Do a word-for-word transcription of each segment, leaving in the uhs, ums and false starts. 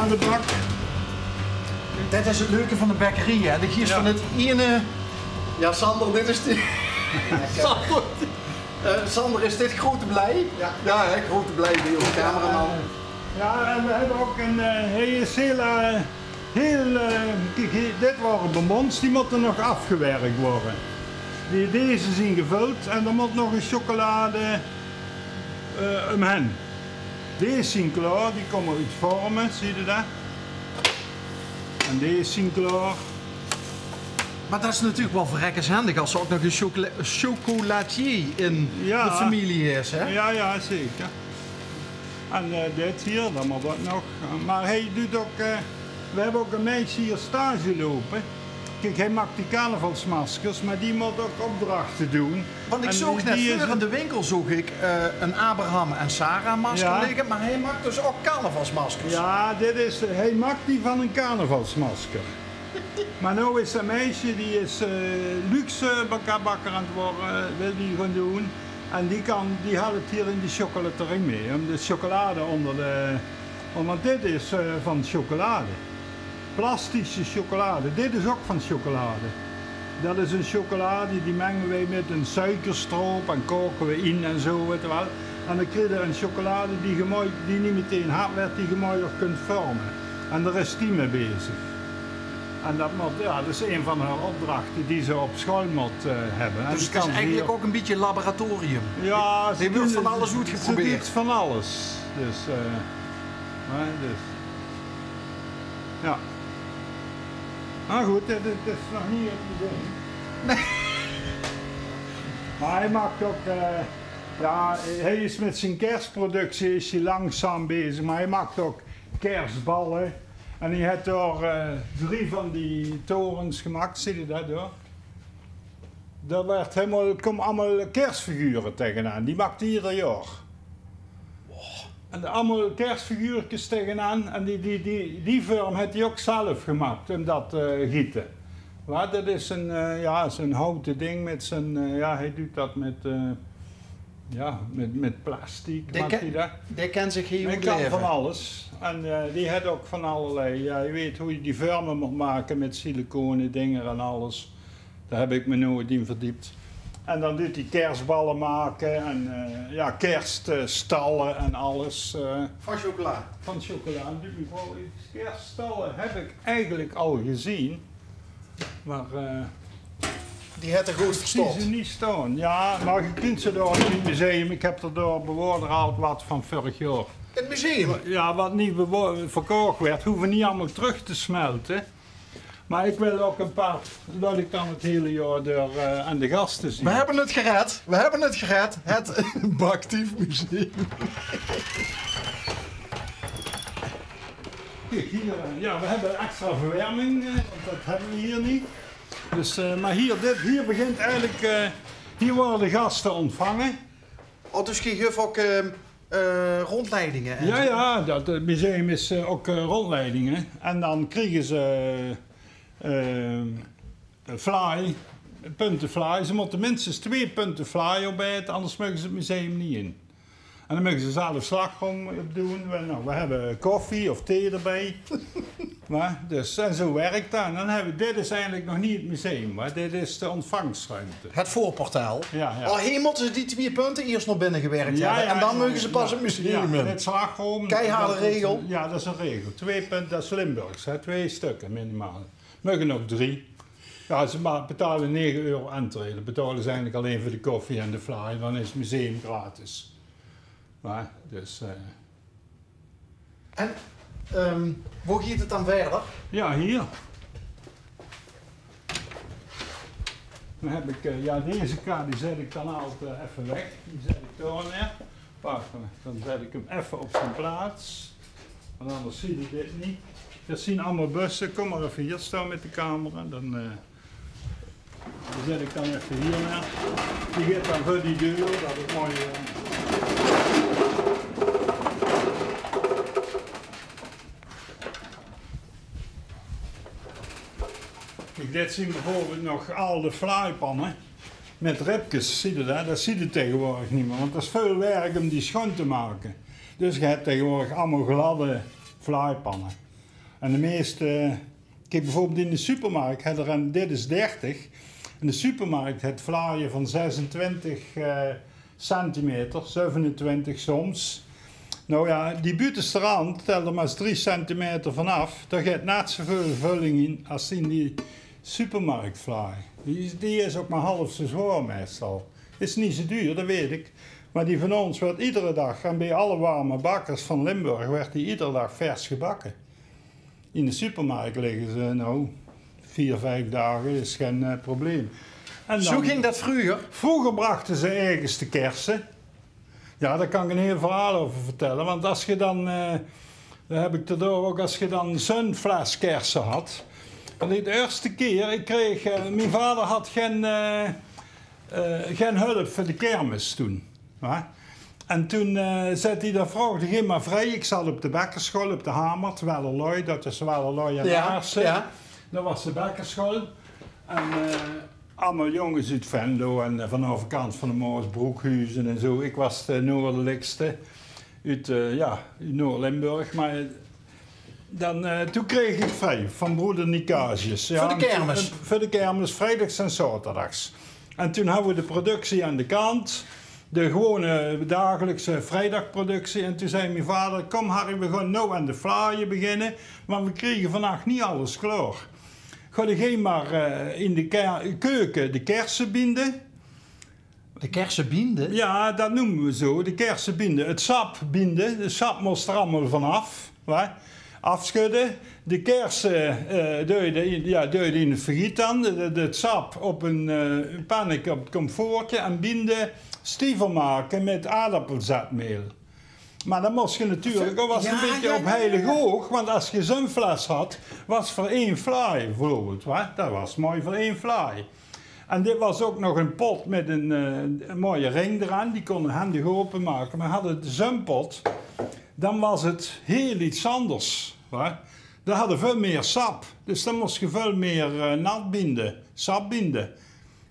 De bak. Det is 't leuke van de bekkerie, hè. De geis van 't ene... Ja, Sander, dit is die... Sander. Eh, Sander, is dit grote blij? Ja. Ja, hè, grote blij bie ós cameraman. Ja, en we hebbe ok ein, eh, hiel, eh, hiel, eh, kiek, hie, dit wore bonbons, die mótte nog aafgewerk wore. Die, deze zien gevöld en d'r mót nog ein sjokkelaade, eh, umhen. Deze zien klaor, die kómme oet Vorme, zuus se det? En deze zien klaor. Mer det is natuurlik waal verrekkes hendig es d'r ok nog ein sjokola-, sjokolatier in de femilie is, hè? Ja, ja, zeker. En, eh, dit hie, det mót waat nog. Mer hae duit ok, eh, we hebbe ok ein meisje hie stage loupe. Kiek, hae maak die carnavalsmaskers, mer die mót ok opdrachte doon. Want ik zoog net veur in de winkel, zoog ik, eh, een Abraham en Sarah masker liggen, maar hij maakt dus ook carnavalsmaskers. Ja, dit is, hae maak die van ein carnavalsmasker. Mer now is det meisje, die is, eh, luxe bak-, bakker aan 't worre, wil die gaon doon. En die kan, die haet 't hie in die chocolaterie mee, um de chocolade ónger de, want dit is, eh, van chocolade. Plastische chocolade. Dit is ok van chocolade. Det is ein chocolade, die menge weej mit ein suikerstroop en koke we in en zo, wet ge waal. En dan kriege we ein chocolade die ge mooi, die neet meteen hard wert, die ge mooi nog kunt vorme. En dao is die mee bezig. En det mót, ja, det is ein van häör opdrachte die ze op school mót, eh, hebbe. Dus 't is eigelik ok ein bietje laboratorium. Ja, ze doon van alles oetgeprobeerd. Ze doon van alles. Dus, eh, mer dus. Ja. Mer good, dit, dit is nog neet 't museum. Nae. Mer hae maak ok, eh, ja, hae is mit zien kersproductie is hae langzaam bezig, mer hae maak ok kersballe. En hae haet dao, eh, drie van die torens gemaak, zuus se det dao? Dao wert hielemaol, kómme allemaol kersfigure tegenaan. Die maak hae eder jaor. En allemaol kersfiguurkes tegenaan. En die, die, die, die vorm haet hae ok zelf gemaak, um det te giete. Mer det is ein, eh, ja, zo'n houte ding mit zo'n, eh, ja, hae duit det mit, eh, ja, mit, mit plastic maak hae det. Dae kan zich hie... Hae kan van alles. En, eh, die haet ok van allerlei, ja, hae weit wie se die vorme mós make mit siliconen dinger en alles. Dao heb ik me noeit in verdiept. En dan duit hae kersballe make en, eh, ja, kerststalle en alles, eh. Van chocola? Van chocola. En duit hae waal ins, kersstalle heb ik eigelik al gezeen. Mer, eh, die haet 'r good verstop. Zie ze neet staon. Ja, mer ge kint ze dao in 't museum. Ik heb d'r dao, bewaor d'r al waat van vörig jaor. In 't museum? Ja, waat neet bewa-, verkoch wert, hove neet allemaol trök te smelte. Mer ik wil ok ein paar, det ik dan 't hiele jaor door, eh, aan de gaste zien. We hebbe 't gered. We hebbe 't gered. Het Baktief Museum. Kiek, hie, eh, ja, we hebbe extra verwerming, eh, want det hebbe we hie neet. Dus, eh, mer hie, dit, hie begint eigelik, eh, hie wore de gaste ontvange. Oh, dus ge guf ok, eh, eh, rondleidinge en zo? Ja, ja, det, 't museum is, eh, ok, eh, rondleidinge. En dan kriege ze, eh, vlaai, punte vlaai. Ze mótte minstens twee punte vlaai opaete, anders meuge ze 't museum neet in. En dan meuge ze zelf slagroom opdoon. We, nou, we hebbe koffie of thee d'rbie. Mer, dus, en zo werkt det. En dan hebbe, dit is eigelik nog neet 't museum, mer dit is de ontvangstruimte. Het voorportaal. Ja, ja. Oh, hie mótte ze die twee punte iers nao binne gewerkt hebbe. Ja, en dan meuge ze pas 't museum in. Ja, mit slagroom. Keiharde regel. Ja, det is ein regel. Twee punte, det is Limburgs, hè. Twee stukke minimaal. Meuge ok drie. Ja, ze ma-, betale nege euro entree. Det betale ze eigelik allein veur de koffie en de vlaai. Dan is 't museum gratis. Mer, dus, eh, En, ehm, wo geit 't dan wiejer? Ja, hie. Dan heb ik, eh, ja, deze kaart, die zet ik dan altied, eh, effe weg. Die zet ik dao neer. Wach, dan, dan zet ik 'm effe op zien plaats. Want anders zuus se dit neet. Det zien allemaol busse. Kóm mer effe hie staon mit de camera. Dan, eh, Die zet ik dan effe hie neer. Die geit dan veur die deur, det is mooi, eh. Kiek, dit zien beveurbeeld nog aw vlaaipanne mit ribkes, zuus se det? Det zuus se taegewoordig neet mee, want det is väöl werk um die sjoon te make. Dus ge het taegewoordig allemaol gladde vlaaipanne. En de meeste, kiek, bijvoorbeeld in de supermarkt het er, en dit is dertig, in de supermarkt het vlaaie van zesentwintig eh, centimeter, zevenentwintig soms. Nou ja, die buitenste rand, tel er maar eens drie centimeter vanaf, daar gaat net zoveel vulling in als in die supermarktvlaai. Die, die is ook maar half zo zwaar meestal. Is niet zo duur, dat weet ik. Maar die van ons wordt iedere dag, en bij alle warme bakkers van Limburg, werd die iedere dag vers gebakken. In de supermarkt liggen ze nou vier, vijf dagen, is geen eh, probleem. En Zo dan- ging dat vroeger. Vroeger brachten ze ergens de kersen. Ja, daar kan ik een heel verhaal over vertellen. Want als je dan, eh, daar heb ik te door ook, als je dan zo'n fles kersen had. En de eerste keer, ik kreeg, eh, mijn vader had geen, eh, eh, geen hulp voor de kermis toen. Hè? En toen eh zei hij, dan vroeg hij maar vrij. Ik zat op de bekkerschool, op de Hamert, Wellerloi, dat is Wellerloi en Ja, Aarsen. Ja. Dat was de bekkerschool. En eh, allemaal jongens uit Venlo en eh, van de overkant van de Maas, Broekhuizen en zo. Ik was de noordelijkste uit, eh, ja, uit Noord-Limburg. Maar dan, eh, toen kreeg ik vrij van broeder Nicasius. Ja, Voor de kermis? Voor de kermis, vrijdags en zaterdags. En toen hadden we de productie aan de kant. De gewone dagelijkse vrijdagproductie. En toen zei mijn vader, kom Harry, we gaan nou aan de vlaaien beginnen. Want we kregen vannacht niet alles klaar. Ga je maar eh, in de ke- keuken de kersen binden. De kersen binden? Ja, dat noemen we zo. De kersen binden. Het sap binden. De sap moest er allemaal vanaf. Hè? Afschudden. De kersen eh duide in, ja, duide in het vergiet dan. De- de- Het sap op een eh, panneke op het komfoortje. En binden, stiever maken met aardappelzetmeel. Maar dan moest je natuurlijk, dat was een Ja, beetje ja, op ja, heilig ja. Oog, want als je zo'n fles had, was voor één vlaai bijvoorbeeld. Hè? Dat was mooi voor één vlaai. En dit was ook nog een pot met een, eh, een mooie ring eraan, die kon je handig openmaken. Maar hadden zo'n pot, dan was het heel iets anders. Hè? Dan hadden we veel meer sap, dus dan moest je veel meer eh, nat binden, sap binden.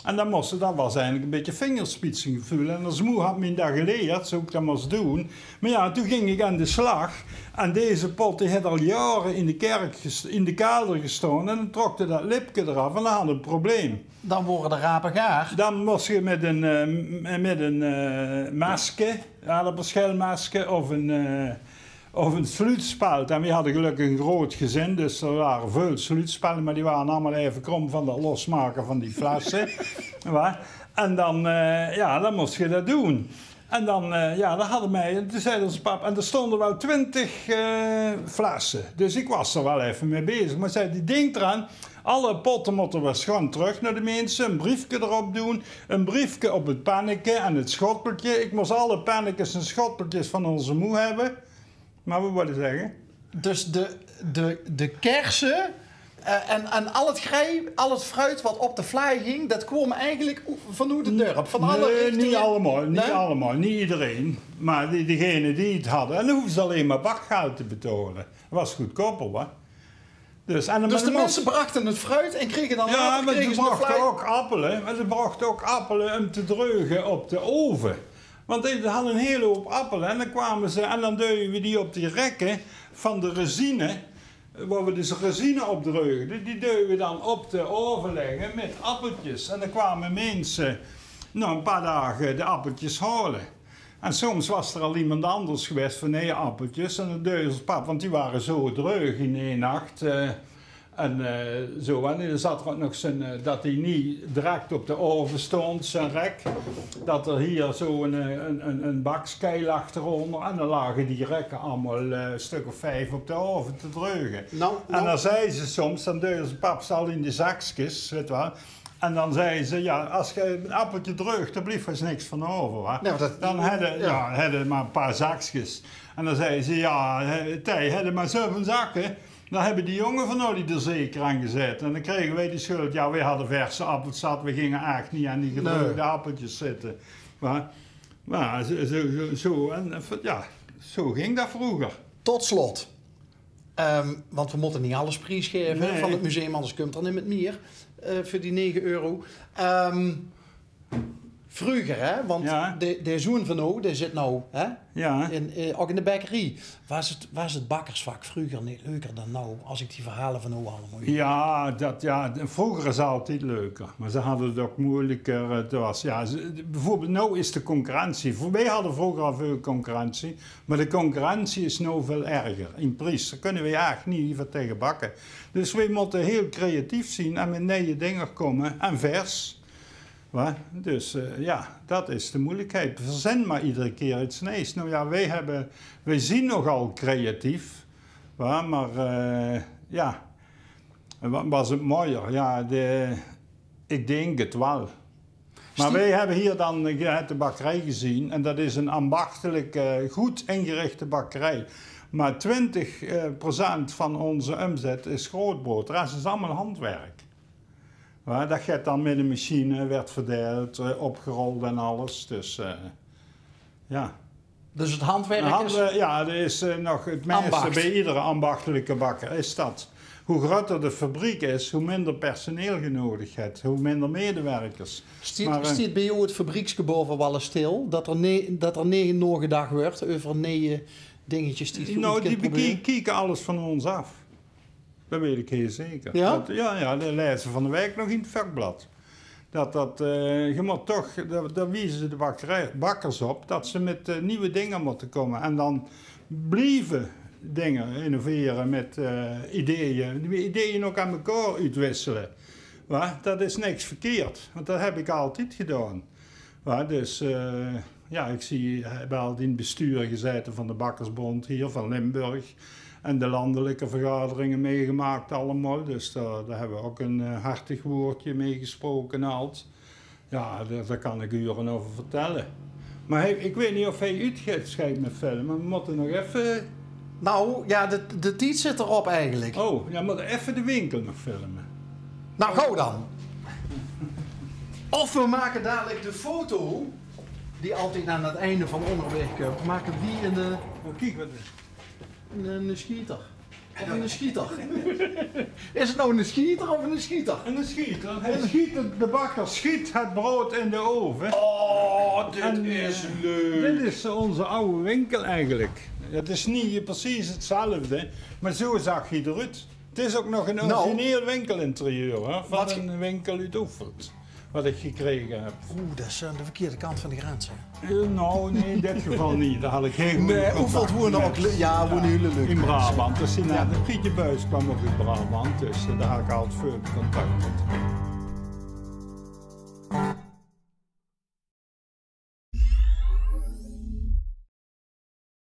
En dan moest, dat was eigenlijk een beetje vingerspitsengevoel. En als moe had me dat geleerd, zo ik dat moest doen. Maar ja, toen ging ik aan de slag. En deze pot die had al jaren in de, kerk gest- in de kelder gestaan. En dan trok je dat lipje eraf en dan had je een probleem. Dan worden de rapen gaar. Dan moest je met een, eh, met een eh, masker, aardappelschelmasker of een, eh, of een sluitspeld. En we hadden gelukkig een groot gezin, dus er waren veel sluitspellen, maar die waren allemaal even krom van dat losmaken van die flessen. Wa? En dan, eh, ja, dan moest je dat doen. En dan, eh, ja, dat hadden wij. En toen zei onze pap, en er stonden wel twintig eh, flessen. Dus ik was er wel even mee bezig. Maar zei, die ding eraan, alle potten moeten we schoon terug naar de mensen. Een briefje erop doen, een briefje op het panneke en het schotteltje. Ik moest alle pannekes en schotteltjes van onze moe hebben. Maar we willen zeggen, Dus de, de, de kersen eh, en, en al het grij, al het fruit wat op de vlaai ging, dat kwam eigenlijk o- vanuit het dorp. Van alle nee, richtingen. Niet allemaal, niet Nee? Allemaal, niet iedereen. Maar die, diegenen die het hadden, en dan hoefden ze alleen maar bakgeld te betalen. Dat was goedkoper, hoor. Dus, en, Dus de maar mensen brachten het fruit en kregen dan Ja, later maar kregen ze ze de brachten vlaai. Ook appelen. Maar ze brachten ook appelen om te dreugen op de oven. Want ze hadden een hele hoop appelen. En dan kwamen ze, en dan deden we die op die rekken van de resine. Waar we dus resine op dreugden. Die deden we dan op de oven leggen met appeltjes. En dan kwamen mensen, nou, een paar dagen de appeltjes halen. En soms was er al iemand anders geweest van nee appeltjes. En dat deed ons pap, want die waren zo dreug in één nacht. eh, en eh, zo, en dan zat er ook nog zijn, eh, dat hij niet direct op de oven stond, zijn rek. Dat er hier zo een, eh, een, een, een bakskei lag eronder. En dan lagen die rekken allemaal eh, een stuk of vijf op de oven te dreugen. Nou, En nou. Dan zei ze soms, dan deed onze pap ze al in de zakjes, weet je wel. En dan zei ze, ja, als je een appeltje dreugt, dan blijft er niks van over. Hè? Ja, maar dat- Dan hadden ja. Ja, hadden maar een paar zakjes. En dan zei ze, ja, hè, Thij, hadden maar zeven zakken, dan hebben die jongen van jullie er zeker aan gezeten. En dan kregen wij de schuld. Ja, wij hadden verse appelsap, we gingen eigenlijk niet aan die gedreugde Nee. appeltjes zitten. Maar, maar zo, zo, zo, zo, en, en, ja, zo ging dat vroeger. Tot slot. Ehm, want we moeten niet alles prijsgeven Nee. van het museum, anders komt er niet met meer eh, voor die negen euro. Ehm, Vreuger, hè? Want de, de zoon van ow, dae zit now, hè? In, eh, ouch in de bekkerie. Waas 't, waas 't bakkersvak vreuger neet leuker dan now, as ich die verhaole van ow allemaol huur? Ja, dat, ja, de, vreuger is altied leuker. Maar ze hadde 't ouch meujelieker. 't Waas, ja, ze, beveurbeeld, now is de concurrentie. Veur, weej hadde vreuger al veul concurrentie. Maar de concurrentie is now veul erger. In pries, dao kunne weej ech neet veur taege bakke. Dus weej mótte heel creatief zien en mit neje dinger kómme. En vers. Wa? Dus, eh, ja, dat is de meujelikheid. Verzin maar iedere kier iets nejes. Nou ja, weej hebbe, weej zien nogal creatief. Wa? Maar, eh, ja, wa-, waas 't mojer? Ja, de, ik dink 't wel. Maar weej hebbe hier dan, eh, de bakkerij gezien. En dat is 'n ambachtelike, good ingerichte bakkerij. Maar twintig, eh, procent van onze umzet is grootbrood. De rest is allemaol handwerk. Wa, dat geit dan mit 'n machine, werd verdeild, eh, opgerold en alles. Dus, eh, ja. Dus 't handwerk is... Ja, dat is, eh, nog 't meiste bij iedere ambachtelike bakker, is dat. Hoe groter de fabriek is, hoe minder personeel ge nodig het, hoe minder medewerkers. Stiet, stiet bij ow 't fabriekske baove wel ens stil, dat er ne-, dat er neet naogedach werd euver neje dingetjes die ge... Nou, die bekie-, bekieke alles van ons af. Dat weet ik heel zeker. Ja? Dat, ja, ja, dat laeze van de week nog in 't vakblad. Dat, dat, eh, ge mot toch, dat, dat wieze ze de bakkerij, bakkers op, dat ze mit, eh, nieuwe dinger motte komme. En dan blieve dinger innovere mit, eh, ideeën. Die ideeën ook aan mekaar uitwisselen. Wa? Dat is niks verkeerd, want dat heb ik altied gedaon. Wa? Dus, eh, ja, ik zie, heb al in 't bestuur gezaete van de Bakkersbond hier van Limburg. En de landelijke vergaderingen meegemaakt allemaol. Dus dao, dao hebbe we ook 'n, eh, hartig woordje mee gesproke en alles. Ja, dao, dao kan ik ure euver vertelle. Maar hij, ik weet neet of hij uut geit, schijt mit filme. Maar we motte nog effe... Nou, ja, de, de tied zit er op eigenlijk. Oh, ja, we motte effe de winkel nog filme. Nou, gauw dan. Of we make dalik de foto, die altied aan 't einde van óngerwaeg kump, make we die in de... Oh, kiek, wat is 'n, 'ne schieter. Of 'ne schieter. Is 't now 'ne schieter of 'ne schieter? 'Ne schieter. Hij schiet, de bakker schiet het brood in de oven. Oh, dit is leuk. Dit is onze ouwe winkel eigenlijk. Het is neet precies hetzelfde, maar zo zag hij eruit. 't Is ook nog 'n origineel winkelinterieur, hè, van 'ne winkel uut Oefelt. Wat ik gekrege heb. Oeh, dat is aan de verkeerde kant van de grens, hè? Eh, nou, nee, in dit geval niet. Daar had ik geen goede contact. Oefelt woene ook, ja, woene hiele leuke minse. In Brabant. Dus in, eh, Grietje Buis kwam ook uit Brabant, dus, eh, daar had ik altijd veel contact met.